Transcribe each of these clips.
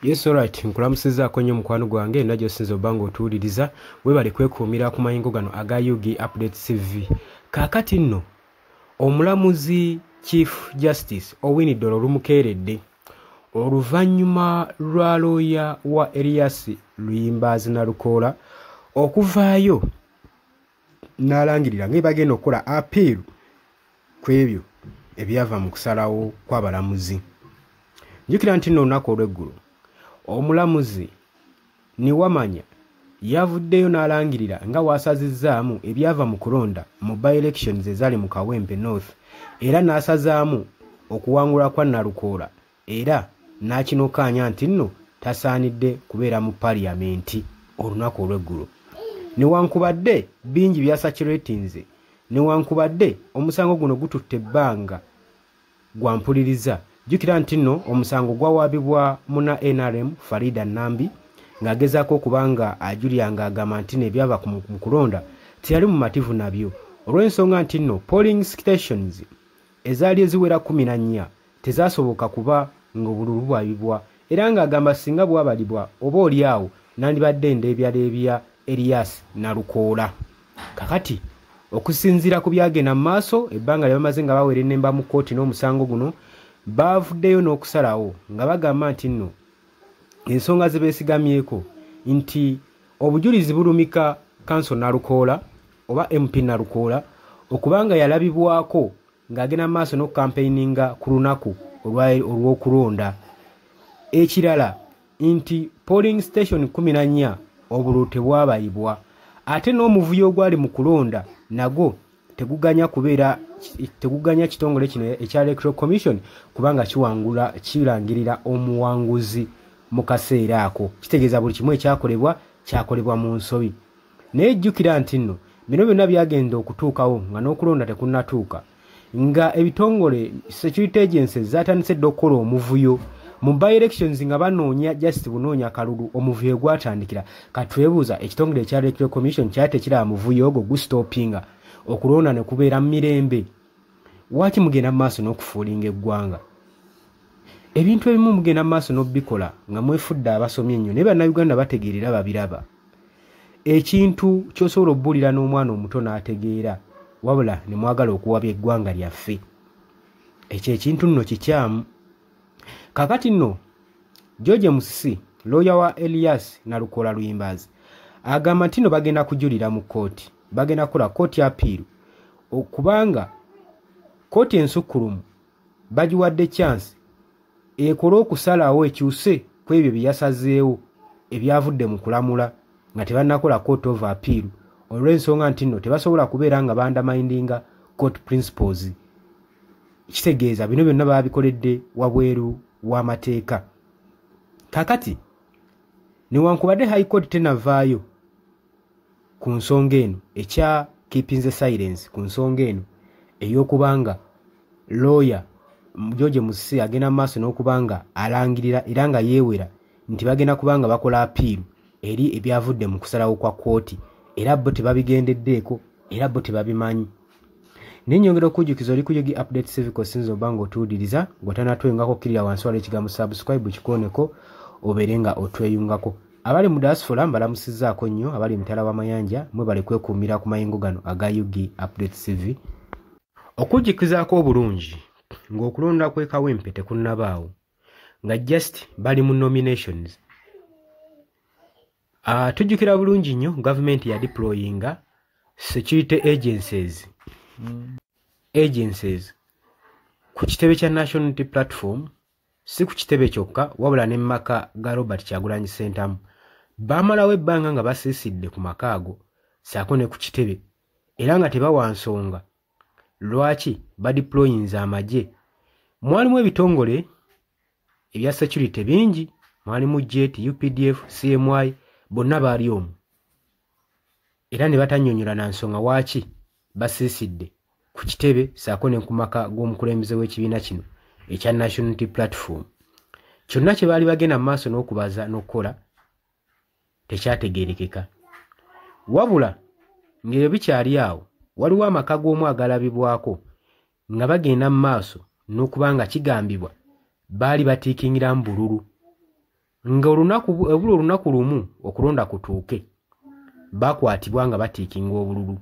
Yes, alright, nkulamusizaako nnyo mukwano gwange era gy'osinza obba ng'otuwuliriza. Weebale kwekuumira ku mayingo gano aga UG Update CV. Kaakati nno omulamuzi Chief Justice Owiny Dollo lumukeeredde oluvannyuma lwa looya wa Erias Luyimbaazi Nalukoola okuvaayo n'alangirira nga bagenda okukola appeal ku ebyo ebyava mu kusalawo kw'abalamuzi. Jjukira nti nno olunaku olw'eggulo omulamuzi Niwamanya yavuddeyo n'alangirira nga bw'asazizzaamu ebyava mu kulonda mu by-elections ezaali mu Kawempe North era n'asazaamu okuwangula kwa Nalukoola era n'akinokaanya nti nno tasaanidde kubeera mu Parliament olunaku olw'eggulo. Newankubadde bingi byasaturatinze, newankubadde omusango guno gututte ebbanga gwa mpuliriza. Jjukira nti nno omusango gwawaabibwa munna NRM Farida Nambi ng'agezaako okuba nga ajulira ng'agamba nti nno ebyava mu kulonda teyali mumativu nabyo olw'ensonga nti nno polling stations ezaali eziwera 14 tezasoboka kuba ng'obululu bubalibwa era ng'agamba singa bwabalibwa oba oli awo nandibadde ndeebyaleebya Erias Nalukoola. Kakati okusinziira ku byagenda mu maaso ebbanga lye bamaze nga bawera ennemba mu kkooti n'omusango guno, baavuddeyo n'okusalawo nga bagamba nti nno ensonga ze beesigamyeko nti obujulizi bulumika Kanso Nalukoola oba MP Nalukoola okubanga yalabibwako ng'agenda mu maaso n'okukampeininga ku lunaku olw'okulonda. Ekirala nti polling station 14 obululu tebwabalibwa, ate n'omuvuyo ogwali mu kulonda nagwo teguganya kubeera, teguganya kitongole kino ekya Electoral Commission kubanga kiwangula kirangirira omuwanguzi mu kaseera ako. Kitegeeza buli kimu ekyakolebwa kyakolebwa mu nsobi. Naye jjukira nti nno bino byonna byagenda okutuukawo nga n'okulonda tekunnatuuka, nga ebitongole security agencies zatandise dda okukola omuvuyo mu by-elections nga banoonya just bunoonya kalulu. Omuvuyo gwatandikira. Katwebuuza, ekitongole ekya Electoral Commission kyali tekiraba muvuyo ogwo gustopinga okulonda ne kubeera mu mirembe? Waaki mugenda mu maaso n'okufoolinga eggwanga? Ebintu ebimu mugenda mu maaso n'obikola nga mwefudde abasomye ennyo, naye Bannayuganda bategeerera, babiraba. Ekintu ky'osobola okubuulira n'omwana omuto n'ategeera, wabula ne mwagala okuwabya eggwanga lyaffe. Ekyo ekintu nno kikyamu. Kakati nno George Musisi, looya wa Elias Nalukoola Luyimbaazi, agamba nti nno bagenda kujulira mu kkooti, bagenda kukola kkooti appeal okubanga kkooti ensukkulumu bagiwadde chance ekole okusalawo ekyuse ku ebyo bye yasazeewo ebyavudde mu kulamula nga tebannakola court of appeal, olw'ensonga nti nno tebasobola kubeera nga baundermininga court principles. Kitegeeza bino byonna baabikoledde wabweru w'amateeka. Kakati newankubadde High Court tenavaayo ku nsonga eno, ekya keepinze silence ku nsonga eno ey'okubanga looya George Musisi agenda mu maaso n'okuba nga alangirira era nga yeewera nti bagenda kuba nga bakola appeal eri ebyavudde mu kusalawo kwa kkooti, era bo tebabigendeddeeko era bo tebabimanyi. Naye nyongera okujjukiza, oli ku UG Update Civic, osinza oba ng'otuwuliriza ng'otanatweyungako, kkirira wansi wala ekigambo "subscribe", kikooneko obeere nga otweyungako. Abali mu diaspora mbalamusizzaako nnyo, abali emitala w'amayanja mwebale kwekuumira ku mayingo gano aga UG Update CV. Okujjukizaako obulungi ng'okulonda kw'e Kawempe tekunnabaawo, nga just bali mu nominations, tujjukira bulungi nnyo gavumenti ya deployinga security agencies ku kitebe kya National Unity Platform, si ku kitebe kyokka wabula ne maka ga Robert Kyagulanyi Ssentamu. Baamalawo ebbanga nga basiisidde ku maka ago ssaako ne ku kitebe, era nga tebawa nsonga lwaki badeployinze amagye. Mwalimu ebitongole ebya security bingi, mwalimu jet, UPDF, CMI, bonna baali omwo, era ne batannyonnyola na nsonga waaki basiisidde ku kitebe ssaako ne ku maka g'omukulembeze w'ekibiina kino ekya National Unity Platform. Kyonna kye baali bagenda mu maaso n'okubaza n'okukola tekyategeerekeka. Wabula ng'ebyo bikyali awo, waliwo amaka g'omu agalabibwako nga bagenda mu maaso n'okuba nga kigambibwa baali batiikingiramu bululu. Nga olunaku ebula olunaku lumu okulonda kutuuke, bakwatibwa nga batiikinga obululu.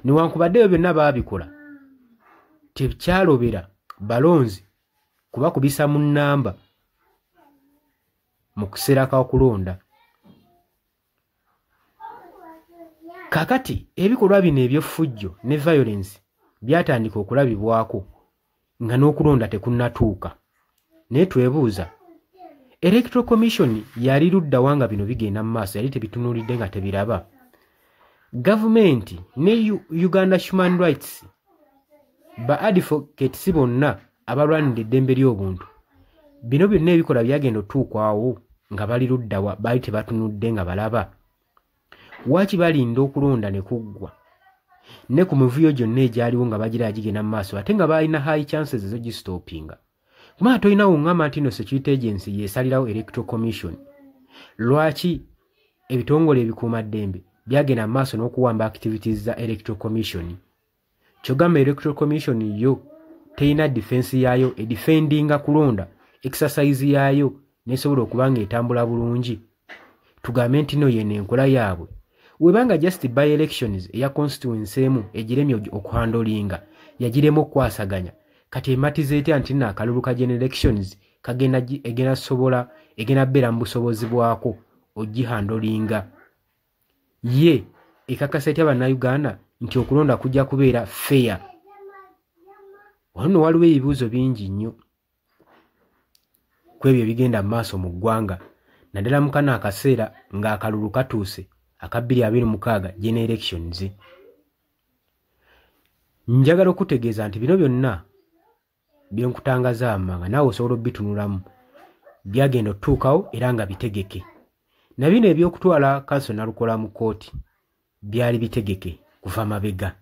Newankubadde ebyo byonna baabikola, tekyalobera balonzi kubakubisa mu nnamba mu kaseera k'okulonda. Kaakati ebikolwa bino eby'effujjo ne violence byatandika okulabibwako nga n'okulonda tekunnatuuka. Naye twebuuza, Electoral Commission yali ludda wa nga bino bigenda mu maaso? Yali tebitunuulidde nga tebiraba? Gavumenti ne Uganda Human Rights, ba advocates bonna abalwanidde eddembe ly'obuntu, bino byonna ebikolwa byagenda otuukwawo nga bali ludda wa? Baali tebatunudde nga balaba? Waaki balinda okulonda ne kuggwa ne ku mivuyo gyonna egyaliwo nga bagira gigenda mu maaso, ate nga balina high chances ez'ogistoppinga? Kubanga tolina wuŋŋamba nti no security agency yeesalirawo Electoral Commission. Lwaki ebitongole ebikuumaddembe byagenda mu maaso n'okuwamba activities za Electoral Commission? Kyogamba Electoral Commission yo terina defense yaayo edefendinga kulonda exercise yaayo nesobola okuba nga etambula bulungi? Tugambe nti no yeno enkola yaabwe, webanga just by elections eya constituency emu egiremye okuhandlinga, yagiremu okukwasaganya, kati ematiza etya nti nno akalulu ka general elections kagenda egenda sobola egenda beera mu busobozi bwako ogihandlinga? Ye ekakasa etya Bannayuganda nti okulonda kujja kubeera fair? Wano nno waliwo ebibuuzo bingi nnyo ku ebyo ebigenda mu maaso mu ggwanga, naddala mu kano akaseera ng'akalulu katuuse aka 2026 general elections. Njagala okutegeeza nti bino byonna byenkutangaza wammanga naawe osobola obitunulamu, byagenda otutuukawo era nga bitegeke. Na bino ebyokutwala Kanso Nalukola mu kkooti byali bitegeke kuva mabega,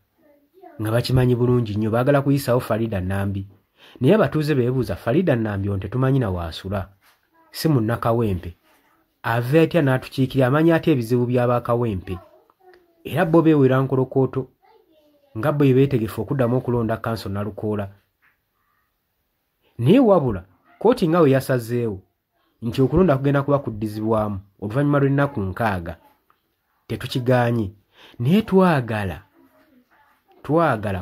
nga bakimanyi bulungi nnyo baagala kuyisawo Farida Nambi. Naye abatuuze beebuuza, Farida Nambi ono tetumanyi na waasula, si munnakawempe, ava atya n'atukiikirira? Amanyi atya ebizibu by'abakawempe? Era bo beewera nkolokooto nga bo beetegefu okuddamu okulonda Kanso Nalukoola. Naye wabula kkooti nga bwe yasazeewo nti okulonda kugenda kuba kuddizibwamu oluvannyuma lw'ennaku 60, tetukigaanye. Naye twagala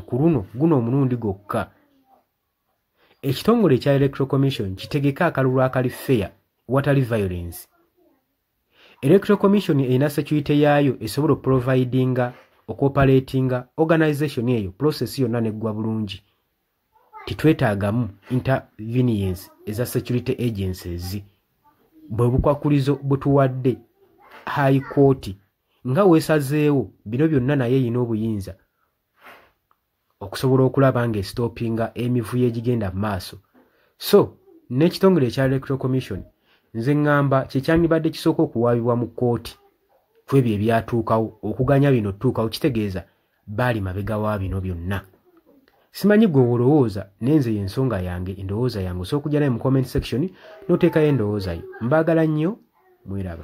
ku luno guno omulundi gwokka ekitongole ekya Electoral Commission kitegeke akalulu akali fair, watali violence. Electoral Commission erina security yaayo esobola okuprovidinga okuoperatinga organization eyo, process yonna neggwa bulungi. Tetwetaagamu intervenience eza security agencies. Bwe bukwakulizo bwe tuwadde High Court nga weesazeewo bino byonna, naye erina obuyinza okusobola okulaba ng'estoppinga emivuyo egigenda mu maaso. So n'ekitongole ekya Electoral Commission, nze ŋŋamba kyekyandibadde kisooka okuwaabibwa mu kkooti ku ebyo ebyatuukawo. Okuganya bino otutuukawo kitegeeza baali mabega wa bino byonna. Simanyi gwe wolowooza, naye nze y'ensonga yange, endowooza yange. Osobola okujja naye mu comment section n'oteekayo endowooza yo. Mbaagala nnyo, mweraba.